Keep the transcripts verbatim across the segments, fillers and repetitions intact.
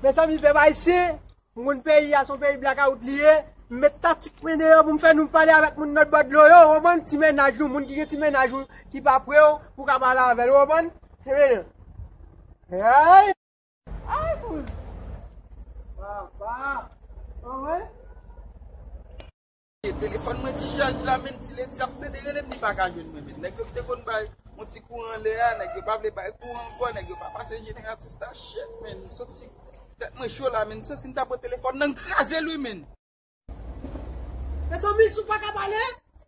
Mezanmi, pèp ayisyen, moun peyi a se yon peyi blakawout li ye. M met taktik mwen deyò pou m fè nou pale avèk moun lòt bò dlo yo, w konprann? Ti mennaj ou, moun ki gen ti mennaj ou, ki pa pre w, pou w ka pale avè l, w konprann? Ebyen, ay! Ay, moun! Papa! Anmwey! Telefòn mwen ti chaj la, men ti ledi ap tande rele m, li pa ka jwenn mwen, men nèg yo te konn bay yon ti kouran lè a, nèg yo pa vle bay kouran ankò, nèg yo pa pase jeneratris la, shit, men soti tèt mwen cho la, men santi m ta pran telefòn nan kraze l wi, men. Mezanmi, si w pa ka pale,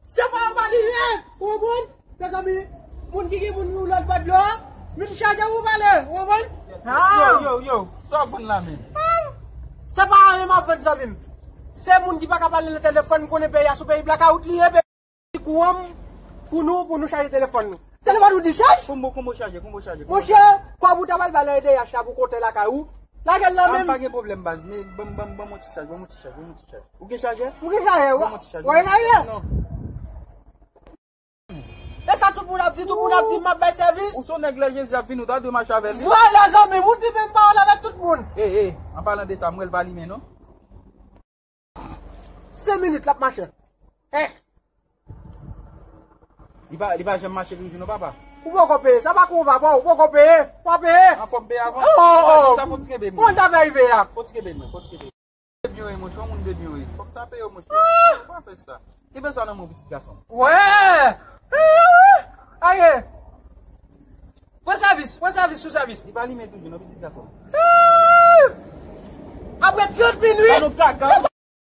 se pa anba li ye, ou konprann? Mezanmi, moun ki gen moun yo lòt bò dlo a, vin chaje pou pale, ou konprann? Yo, yo, yo, sa w vann la menm? Se pa anyen m ap vann, zanmi m. Se moun ki pa ka pale nan telefòn, m konnen peyi a se yon peyi blakawout li ye, peyi kouran m pou nou, pou nou chaje telefòn nou. Telefòn ou dichaj? Konbo, konbo chaje, konbo chaje, konbo chaje. Monchè, kòb ou ta pral bay nan E D H la pou kontè lakay ou, lage l nan men m. Pa gen pwoblèm, baz, men ban m, ban m, ban m yon ti chaj, ban m yon ti chaj, ban m yon ti chaj. Ou gen chajè? Ou gen chajè? Ban m yon ti chaj, ou gen chajè? Non. E sa tout moun ap di, tout moun ap di m ap bay sèvis. Ou se yon nèg lè Jezi ap vini, ou ta dwe mache avè l wi. Vwala, zanmi m, ou di menm pawòl avèk tout moun. E, e, an palan de sa, m wè l pa limen non. Senk minit l ap mache. Eh. Li pa, li pa janm mache toujou non, papa. Ou poko peye, sa pa kou papa, ou poko peye, w a peye. An fò m peye avan? Oh, oh, oh. Sa fò ti kenbe mwen. Kòman sa fè rive a? Fò ti kenbe mwen, fò ti kenbe mwen. Debyen w ye, monchè, yon moun debyen w ye. Fòk ta peye w, monchè. Ou pa fè sa. Kenbe sa nan men w, pitit gason. Wè! Aye! Pran sèvis, pran sèvis sou sèvis. Li pa limen toujou, non, pitit gason. Apre trant minit. Sa nou kaka.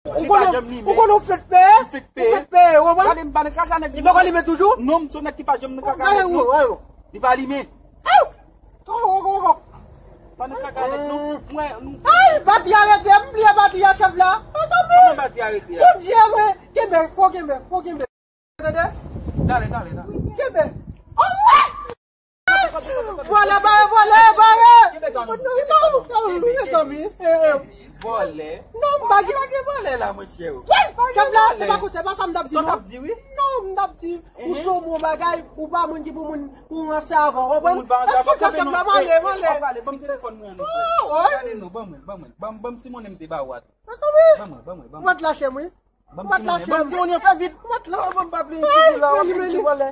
Ou konnen, ou konnen w fèk peye? Ou fèk peye, ou konprann? Gade m pa nan kaka nèg. Li poko limen toujou? Non, m se yon nèg ki pa janm nan kaka nèg non. Li pa limen. Pa nan kaka nèg non. Mwen. Ay, batri a rete, m bliye batri a chèf la. Kòman batri a rete a? Bondye mwen, kenbe, fò kenbe, fò kenbe. Tande? Dale, dale, dale. Kenbe. Oh, mwen! Vòlè, bare, vòlè, bare! Non, non, non, mezanmi. Vòlè? Non, m pa gen. Pa gen vòlè la, monchè. Chèf la, se pa konsa, se pa sa m t ap di non. Sa w t ap di wi? Non, m t ap di, ou se yon bon bagay, ou pa moun ki pou moun, pou ranse avè w, konprann? Èske sa chèf la, m ale, m ale. Ban m telefòn mwen an. Gade non, ban mwen, ban mwen. Ban m, ban m ti monnen m te ba w a tou. Ban mwen, ban mwen, ban mwen. Mwen t lache m wi. Ban m ti monnen, ban m ti monnen, fè vit. Mwen t lache m. Ban m pa plen ti vòlè.